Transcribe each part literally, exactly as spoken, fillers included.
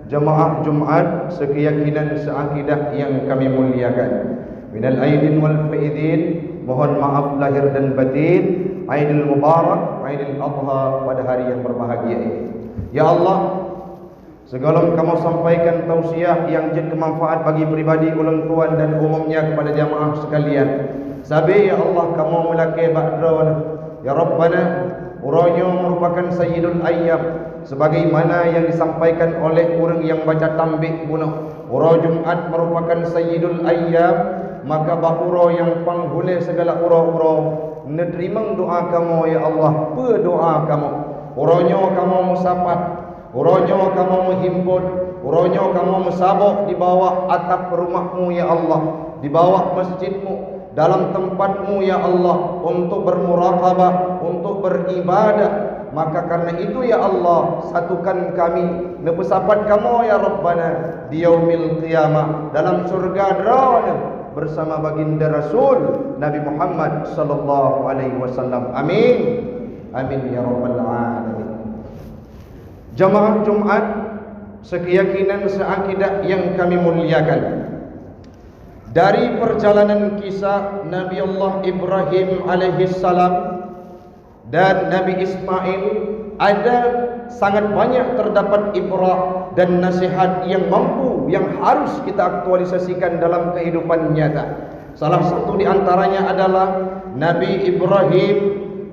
Jamaah Jumat sekeyakinan seakidah yang kami muliakan. Minal aidin wal faizin, mohon maaf lahir dan batin. Aidil Mubarak, Aidil Adha pada hari yang berbahagia ini. Ya Allah, segalom kamoe sampaikan tausiah nyang jeuet keu manfaat bagi pribadi ulôn tuan dan umumnya kepada jamaah sekalian. Sabe, ya Allah, kamoe meulakée bak Droeneuh. Ya Rabbana, uroe nyoe merupakan Sayyidul Ayyam, sebagaimana yang disampaikan oleh ureuëng nyang baca tambik bunoe. Uroe Jumat merupakan Sayyidul Ayyam, maka bak uroe nyang panghulée segala uroe-uroe, neuteurimong doa kamoe, ya Allah, peue doa kamoe. Uroe nyoe kamoe meusapat, uroe nyoe kamoe meuhimpon, uroe nyoe kamoe meusaboh di bawah atap rumoh-Mu, ya Allah, di bawah masjid-Mu, dalam tempat-Mu, ya Allah, untuk bermuraqabah, untuk beribadah. Maka karena itu, ya Allah, satukan kami, neupeusapat kamoe, ya Rabbana, di yaumil qiyamah, dalam syurga Droeneuh bersama baginda Rasul Nabi Muhammad sallallahu alaihi wasallam. Amin. Amin ya rabbal alamin. Jamaah Jumat sekeyakinan seakidah yang kami muliakan, dari perjalanan kisah Nabi Allah Ibrahim alaihissalam dan Nabi Ismail, ada sangat banyak terdapat ibrah dan nasihat yang mampu, yang harus kita aktualisasikan dalam kehidupan nyata. Salah satu di antaranya adalah Nabi Ibrahim,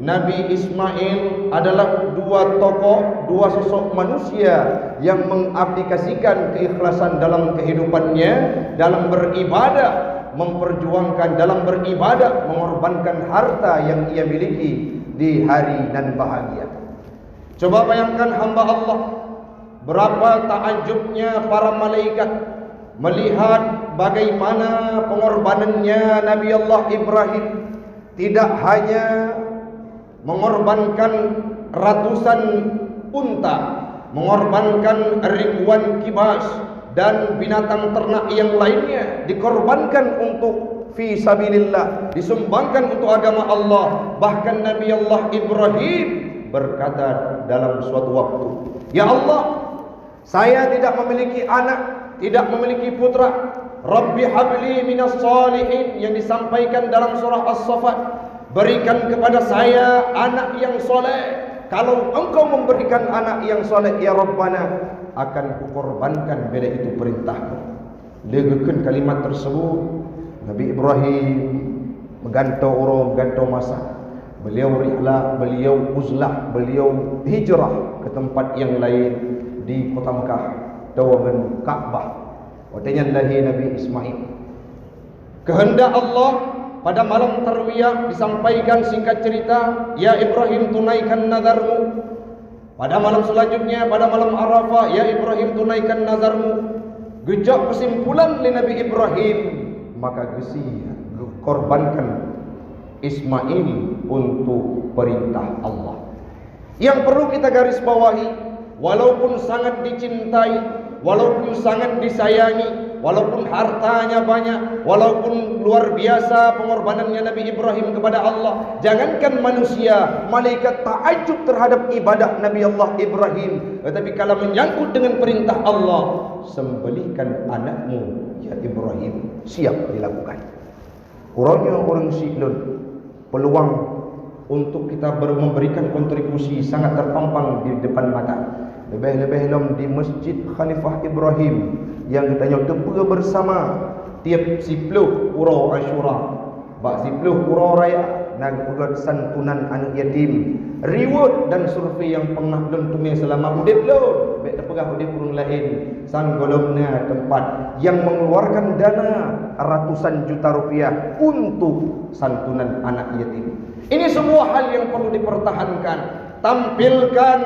Nabi Ismail adalah dua tokoh, dua sosok manusia yang mengaplikasikan keikhlasan dalam kehidupannya, dalam beribadah, memperjuangkan, dalam beribadah, mengorbankan harta yang ia miliki di hari nan bahagia. Coba bayangkan, hamba Allah, berapa takjubnya para malaikat melihat bagaimana pengorbanannya Nabi Allah Ibrahim. Tidak hanya mengorbankan ratusan unta, mengorbankan ribuan kibas dan binatang ternak yang lainnya, dikorbankan untuk fi sabilillah, disumbangkan untuk agama Allah. Bahkan Nabi Allah Ibrahim berkata dalam suatu waktu, "Ya Allah, saya tidak memiliki anak, tidak memiliki putra. Rabbi habli minas salihin," yang disampaikan dalam surah As-Saffat, "Berikan kepada saya anak yang soleh. Kalau Engkau memberikan anak yang soleh, ya Rabbana, akan kukorbankan bila itu perintah-Mu." Lé geukheun kalimat tersebut, Nabi Ibrahim meugantoe uroe, meugantoe masa. Beliau rihlah, beliau uzlah, beliau hijrah ke tempat yang lain di kota Mekah, toh ngon Ka'bah. Watée nyan lahé Nabi Ismail. Keuheundak Allah, pada malam tarwiyah disampaikan, singkat cerita, "Ya Ibrahim, tunaikan nazarmu." Pada malam selanjutnya, pada malam Arafah, "Ya Ibrahim, tunaikan nazarmu." Geucok keusimpulan lé Nabi Ibrahim, maka geusia geukorbankan Ismail untuk perintah Allah. Yang perlu kita garis bawahi, walaupun sangat dicintai, walaupun sangat disayangi, walaupun hartanya banyak, walaupun luar biasa pengorbanannya Nabi Ibrahim kepada Allah, jangankan manusia, malaikat takjub terhadap ibadah Nabi Allah Ibrahim. Tetapi kalau menyangkut dengan perintah Allah, "Sembelihkan anakmu, ya Ibrahim," siap dilakukan. Uroe nyoe ureuëng syiek lôn, peluang untuk kita ber-, memberikan kontribusi sangat terpampang di depan mata. Leubeh-leubeh lom di Masjid Khalifah Ibrahim nyang geutanyoe teupeue bersama tiep siploh uroe Asyura. Bak siploh uroe raya na geupeugét santunan aneuëk yatim. Riweuet dan survei nyang peunah lôn teumé seulama udeb lôn, bék teupeugah udeb ureuëng laén, sang gohlom na teumpat nyang mengeluarkan dana ratusan juta rupiah untuk santunan anak yatim. Ini semua hal yang perlu dipertahankan. Tampilkan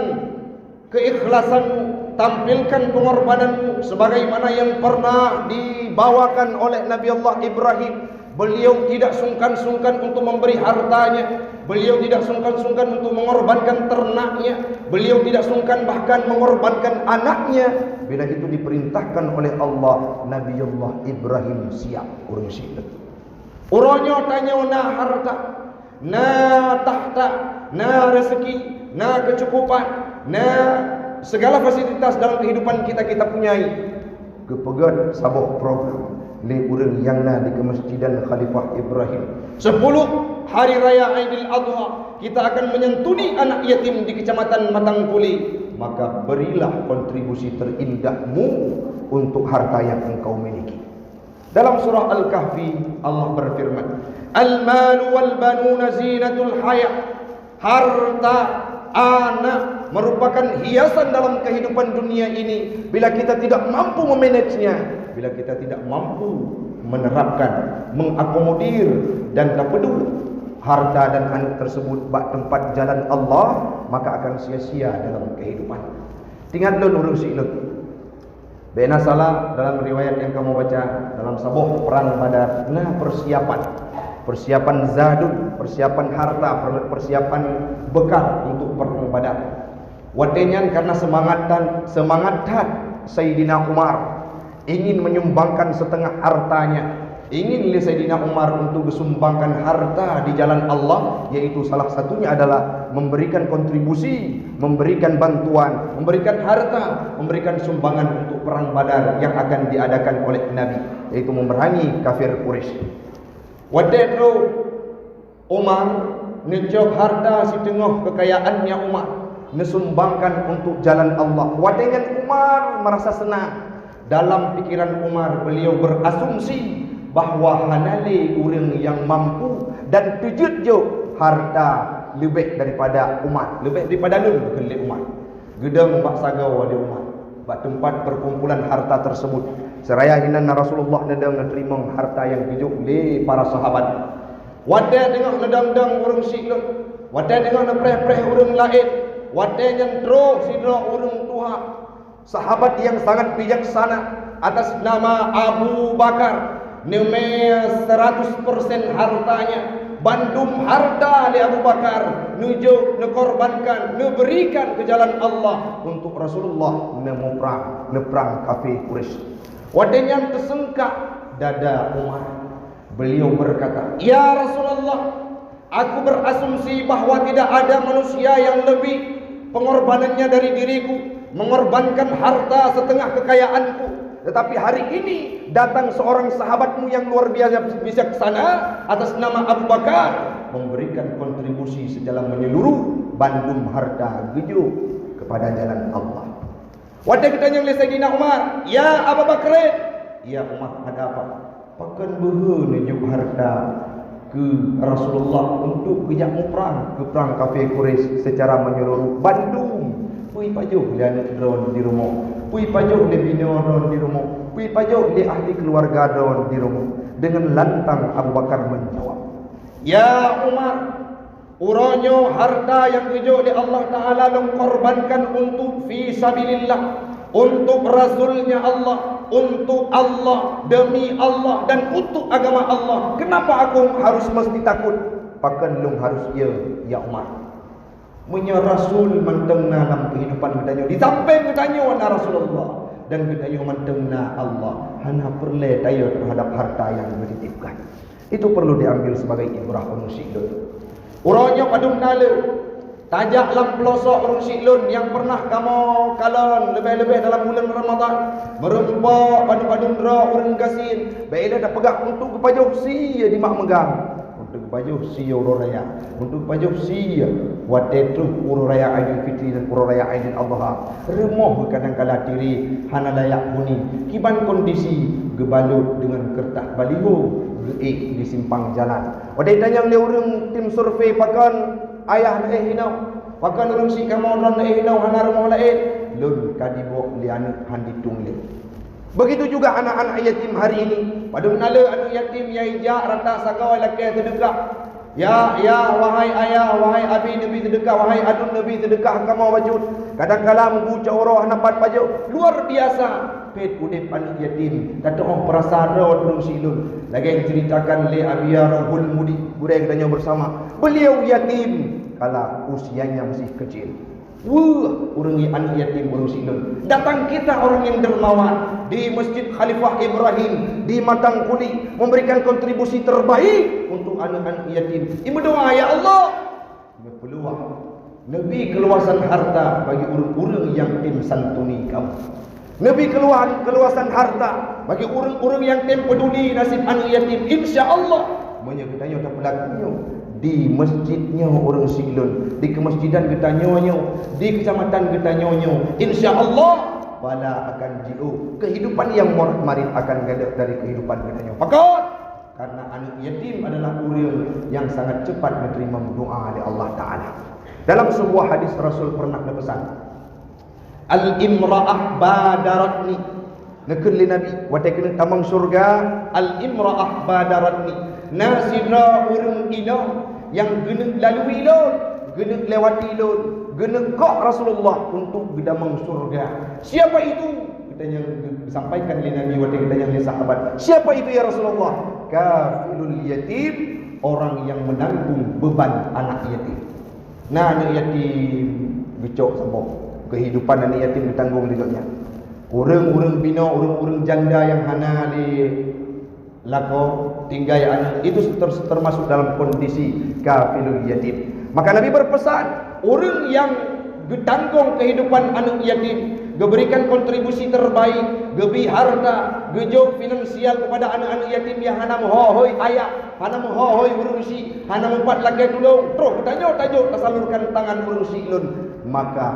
keikhlasanmu, tampilkan pengorbananmu sebagaimana yang pernah dibawakan oleh Nabi Allah Ibrahim. Beliau tidak sungkan-sungkan untuk memberi hartanya, beliau tidak sungkan-sungkan untuk mengorbankan ternaknya, beliau tidak sungkan bahkan mengorbankan anaknya. Bila itu diperintahkan oleh Allah, Nabi Allah Ibrahim siap, ureuëng syiek. Uroe nyoe tanyoe na harta, na takhta, na rezeki, na keucukupan, na Segala fasilitas dalam kehidupan kita, kita punyai. Geupeugét saboh program lé ureuëng nyang na di Keumeusijidan Khalifah Ibrahim. Sepuluh hari raya Aidil Adha, kita akan menyantuni anak yatim di Kecamatan Matang Kuli. Maka berilah kontribusi terindahmu untuk harta yang engkau miliki. Dalam surah Al-Kahfi, Allah berfirman, "Al-malu wal banuna zinatul hayah." Harta, anak merupakan hiasan dalam kehidupan dunia ini. Bila kita tidak mampu memanagenya, bila kita tidak mampu menerapkan, mengakomodir, dan tapeuduek harta dan anak tersebut bak tempat jalan Allah, maka akan sia-sia dalam kehidupan. Ingat lôn ureuëng siklon. Bék na salah, dalam riwayat nyang kamoe baca, dalam saboh perang Badar na persiapan. Persiapan zadun, persiapan harta, per-, persiapan bekal untuk perang Badar. Watée nyan karena semangat tan-, semangat that Saidina Umar ingin menyumbangkan setengah hartanya. Ingin lé Saidina Umar untuk geusumbangkan harta di jalan Allah, yaitu salah satunya adalah memberikan kontribusi, memberikan bantuan, memberikan harta, memberikan sumbangan untuk perang Badar yang akan diadakan oleh Nabi, yaitu memerangi kafir Quraisy. Watée troh Umar neucok harta siteungoh keukayaannya Umar, neusumbangkan untuk jalan Allah. Watée nyan Umar merasa senang. Dalam pikiran Umar, beliau berasumsi bahwa hana lé ureuëng nyang mampu dan teujeuet jok harta leubeh daripada Umar, leubeh daripada lôn, kheun lé Umar. Geudong bak sagoe lé Umar, bak teumpat perkumpulan harta tersebut. Seraya hinan na Rasulullah neudong neuteurimong harta nyang geujok lé para sahabat. Watée teungoh neudong-dong ureuëng siklon, watée teungoh neupreh-preh ureuëng laén, watée nyan troh sidroe ureuëng tuha, sahabat nyang sangat bijaksana, atas nama Abu Bakar, neumé seratus persen hartanya, bandum harta lé Abu Bakar neujok, neukorbankan, neuberikan keu jalan Allah untuk Rasulullah neumuprang, neuprang kafé Quraisy. Watée nyan teuseungkak dada Umar. Beliau berkata, "Ya Rasulullah, aku berasumsi bahwa tidak ada manusia yang lebih pengorbanannya dari diriku, mengorbankan harta setengah kekayaanku. Tetapi hari ini datang seorang sahabatmu yang luar biasa bijaksana atas nama Abu Bakar, memberikan kontribusi secara menyeluruh, bandum harta geujok kepada jalan Allah." Watée geutanyong lé Saidina Umar, "Ya Aba Bakrin, ya Umar, ada apa? Pakon beuhe neujok harta keu Rasulullah untuk geujak muprang keu prang kafé Quraisy secara menyeluruh bandum? Peue pajoh lé aneuëk droe di rumoh? Peue pajoh lé binoe droe di rumoh? Peue pajoh lé ahli keluarga droe di rumoh?" Dengan lantang Abu Bakar menjawab, "Ya Umar, uroe nyoe harta nyang geujok lé Allah Ta'ala lôn korbankan untuk fi sabilillah, untuk Rasul-Nya Allah, untuk Allah, demi Allah, dan untuk agama Allah. Kenapa aku harus mesti takut? Pakon lôn harus ié, ya Umar? Meunyoe Rasul mantong na lam kehidupan geutanyoe, di sampéng geutanyoe na Rasulullah, dan geutanyoe mantong na Allah, hana peureulée taié terhadap harta nyang geutitipkan." Itu perlu diambil sebagai ibrah ureuëng siklon. Uroe nyoe padum na lé, tajak lam peulosok ureuëng siklon nyang pernah kamoe kalon leubeh-leubeh dalam bulan Ramadhan, meurumpok padum-padum droe ureuëng gasien, bék ilée tapeugah untuk geupajoh sie di mak meugang, untuk geupajoh sie uroe raya, untuk geupajoh sie watée troh uroe raya Aidil Fitri dan uroe raya Aidil Adha. Rumoh kadang kala tiré hana layak huni, kiban kondisi geubalot deungon keureutah baliho geuék di simpang jalan. Watée tanyong lé ureuëng tim survei, "Pakon ayah neuéh inoe? Pakon ureuëng sikamoe droe neuéh inoe, hana rumoh laén?" "Lôn ka diboh lé aneuëk han ditueng lé." Begitu juga anak-anak yatim hari ini. Padum na lé aneuëk yatim nyang ijak rata sagoe lakée seudeukah. Ya, ya, wahai ayah, wahai abi, neubi seudeukah, wahai aduen, neubi seudeukah kamoe bacut. Kadang-kala meubucok uroe hana pat pajoh. Luar biasa. Pet udeb aneuëk yatim. Tatu'oh peurasaan droe ureuëng siklon. Lagée ceritakan lé Abiya Rohul Mudi, gurée geutanyoe bersama. Beliau yatim kala usianya masih kecil. Weueh, ureuëng aneuëk yatim ureuëng siklon. Datang kita orang yang dermawan di Masjid Khalifah Ibrahim di Matang Kuli, memberikan kontribusi terbaik untuk anak-anak yatim. Imeudoa, "Ya Allah, neupeuluah Neubi keuluwasan harta bagi ureuëng-ureuëng nyang tem santuni kamoe. Neubi keuluwasan, keuluwasan harta bagi ureuëng-ureuëng nyang tem peuduli nasib aneuëk yatim. Insya Allah, meunyoe geutanyoe tapeulaku nyoe, di masjid nyoe ureuëng siklon, di keumeusidan geutanyoe nyoe, di keucamatan geutanyoe nyoe, insya Allah, bala akan jiôh. Kehidupan nyang morat-marit akan gadôh dari kehidupan geutanyoe. Pakon? Karena aneuëk yatim adalah ureuëng nyang sangat cepat meuteurimong doa lé Allah Ta'ala. Dalam sebuah hadis Rasul pernah neupeusan, "Al-imra'ah badaratni." Neukheun lé Nabi, watée keuneuk tamong syurga, "Al-imra'ah badaratni." Na sidroe ureuëng inong nyang geuneuk lalui lôn, geuneuk lewati lôn, geuneuk kok Rasulullah untuk geudamong syurga. Siapa itu? Geutanyong, geusampaikan lé Nabi watée geutanyong lé sahabat, "Siapa itu ya Rasulullah?" "Kafilul yatim, orang yang menanggung beban anak yatim." Nah, aneuëk yatim geucok saboh. Kehidupan aneuëk yatim geutanggong lé gobnyan. Ureuëng-ureuëng binoe, ureuëng-ureuëng janda nyang hana lé lakoe, tinggai aneuëk, itu ter-, termasuk dalam kondisi kafilul yatim. Maka Nabi berpesan, ureuëng nyang geutanggong kehidupan aneuëk yatim, geuberikan kontribusi terbaik, geubri harta, geujok finansial kepada aneuëk-aneuëk yatim nyang hana meuho-hoi ayah, hana meuho-hoi ureuëng syiek, hana meupat lakée tulông, troh geutanyoe tajok tasalurkan tangan ureuëng syiek lôn, maka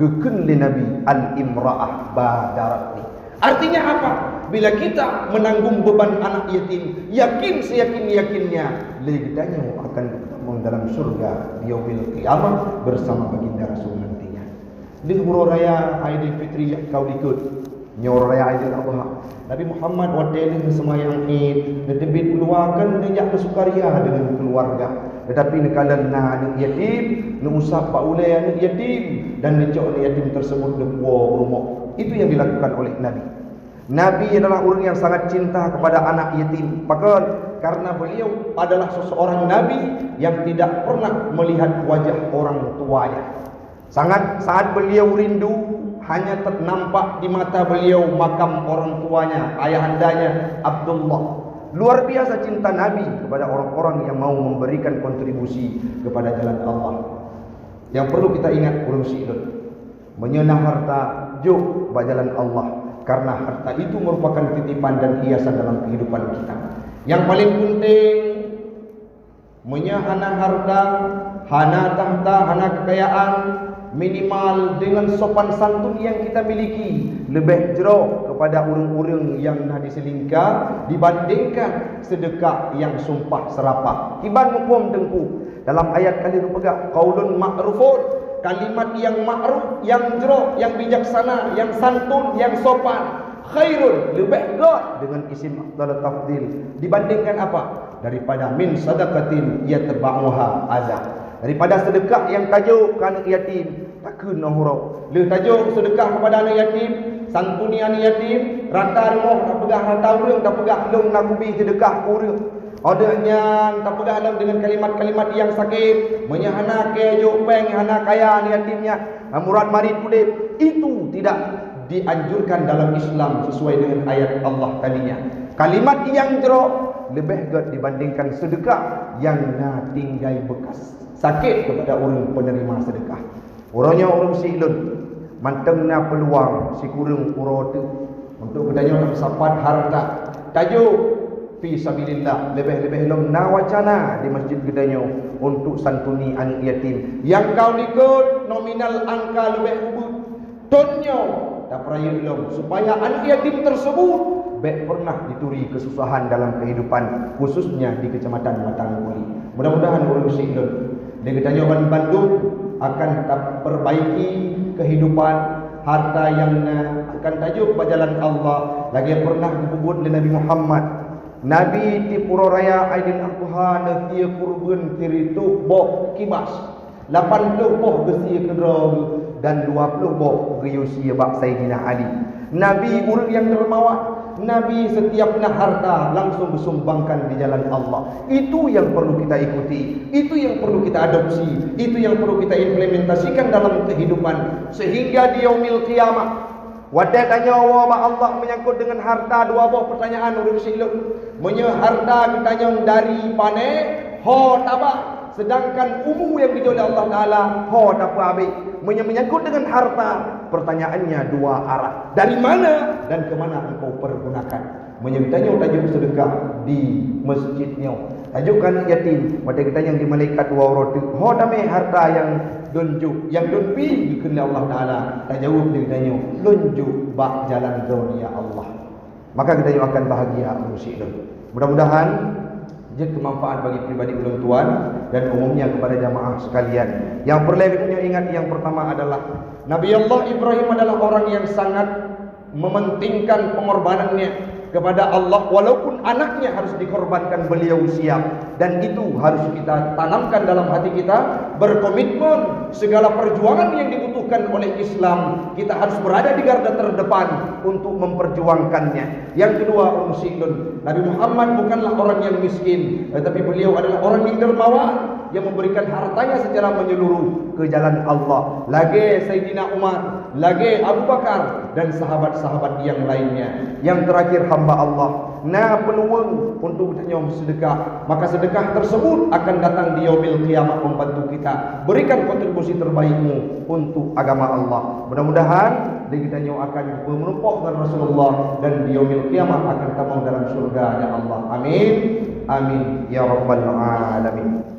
geukheun lé Nabi, "Al-imra'ah badaratni." Artinya apa? Bila kita menanggung beban anak yatim, yakin seyakin-yakinnya, lé geutanyoe akan geutamong dalam syurga di yaumil qiyamah bersama baginda Rasul nantinya. Deuh uroe raya Aidil Fitri nyang ka likot. Nyoe uroe raya Aidil Adha. Nabi Muhammad watée lheueh seumayang Id, neuteubiet u luwa, kon neujak meusukaria deungon keuluwarga. Teutapi neukalon na aneuëk yatim, neuusab bak ulée aneuëk yatim, dan neucok aneuëk yatim tersebut neupuwoe u rumoh. Itu yang dilakukan oleh Nabi. Nabi adalah ureuëng yang sangat cinta kepada anak yatim. Pakon? Karena beliau adalah seseorang nabi yang tidak pernah melihat wajah orang tuanya. Sangat, saat beliau rindu, hanya ternampak di mata beliau makam orang tuanya, ayahandanya Abdullah. Luar biasa cinta Nabi kepada orang-orang yang mau memberikan kontribusi kepada jalan Allah. Yang perlu kita ingat, ureuëng syiek lôn, meunyoe na harta, jok bak jalan Allah, karena harta itu merupakan titipan dan hiasan dalam kehidupan kita. Yang paling penting, meunyoe hana harta, hana takhta, hana keukayaan, minimal deungon sopan santun nyang kita miliki, leubeh jroh keupada ureuëng-ureuëng nyang na di seulingka dibandingkan seudeukah nyang sumpah seurapah. Kiban muphom Teungku, dalam ayat ka lheueh geupeugah, "Qaulun ma'rufun," kalimat nyang ma'ruf, nyang jroh, nyang bijaksana, nyang santun, nyang sopan, "khairun," leubeh göt, deungon isim afdal tafdil, dibandingkan apa? Daripada "min sadaqatin yatba'uha adza," daripada seudeukah nyang tajok keu aneuëk yatim, takheun óh uroe. Lheueh tajok seudeukah keupada aneuëk yatim, santuni aneuëk yatim, rata rumoh tapeugah, rata ureuëng tapeugah, "Lôn na kubi seudeukah keu ureuëng." Óh lheueh nyan tapeugah lom deungon kalimat-kalimat nyang sakét, "Meunyoe hana keu jok péng, hana kaya aneuëk yatim nyan, murat-marit udeb." Itu tidak dianjurkan dalam Islam sesuai dengan ayat Allah tadi nyan. Kalimat nyang jroh leubeh göt dibandingkan seudeukah nyang na tinggai beukas sakét keupada ureuëng peuneurima seudeukah. Uroe nyoe ureuëng syiek lôn, mantong na peuluang sikureueng uroe teuk untuk geutanyoe tameusapat harta tajok fi sabilillah, leubeh-leubeh lom na wacana di masjid geutanyoe untuk santuni aneuëk yatim nyang ka likot, nominal angka leubeh ubeut. Thon nyoe tapeurayeuk lom supaya aneuëk yatim tersebut bék pernah dituri keususahan dalam kehidupan, khususnya di Kecamatan Matang Kuli. Mudah-mudahan ureuëng syiek lôn, lé geutanyoe ban bandum akan taperbaiki kehidupan, harta nyang na akan tajok bak jalan Allah, lagée peureunah geupeubuet lé Nabi Muhammad. Nabi tiep uroe raya Aidil Adha neusie kurban sireutoh boh kibas, lapan ploh boh geusie keudroe geuh dan dua ploh boh geuyue sie bak Saidina Ali. Nabi ureuëng nyang dermawan. Nabi setiap na harta langsung geusumbangkan di jalan Allah. Itu yang perlu kita ikuti, itu yang perlu kita adopsi, itu yang perlu kita implementasikan dalam kehidupan, sehingga di yaumil qiyamah, watée tanyoe woe bak Allah menyangkut dengan harta, dua boh pertanyaan ureuëng syiek lôn. Meunyoe harta geutanyong dari pane, ho taba, Sedangkan umu nyang geujok lé Allah Taala ho tapeuabéh. Meunyoe menyangkut dengan harta, pertanyaannya dua arah. Dari mana dan ke mana engkau pergunakan? Meunyoe geutanyoe tajok seudeukah di masjid nyoe, tajok keu aneuk yatim, watée geutanyong di malaikat dua uroe teuk, ho tamé harta nyang lôn jok, nyang lôn bi, geukheun lé Allah Taala, tajaweueb lé geutanyoe, lôn jok bak jalan Droe, ya Allah. Maka geutanyoe akan bahagia, ureuëng syik lôn. Mudah-mudahan jeuet keu manfaat bagi pribadi ulôn tuan dan umumnya kepada jamaah sekalian. Yang perlu geutanyoe ingat, yang pertama adalah Nabi Allah Ibrahim adalah orang yang sangat mementingkan pengorbanannya kepada Allah, walaupun anaknya harus dikorbankan, beliau siap. Dan itu harus kita tanamkan dalam hati kita, berkomitmen segala perjuangan yang dibutuhkan oleh Islam, kita harus berada di garda terdepan untuk memperjuangkannya. Yang kedua, ureuëng syik lôn, Nabi Muhammad bukanlah orang yang miskin, tetapi beliau adalah orang yang dermawan, yang memberikan hartanya secara menyeluruh ke jalan Allah. Lagée Saidina Umar, lagée Abu Bakar, dan sahabat-sahabat yang lainnya. Yang terakhir, hamba Allah, na peuluang untuk geutanyoe seudeukah, maka seudeukah tersebut akan datang di Yaumil Qiyamah membantu kita. Berikan kontribusi terbaikmu untuk agama Allah. Mudah-mudahan di geutanyoe akan meureumpok dengan Rasulullah dan di Yaumil Qiyamah akan tamong dalam syurga, ya Allah. Amin. Amin ya rabbal alamin.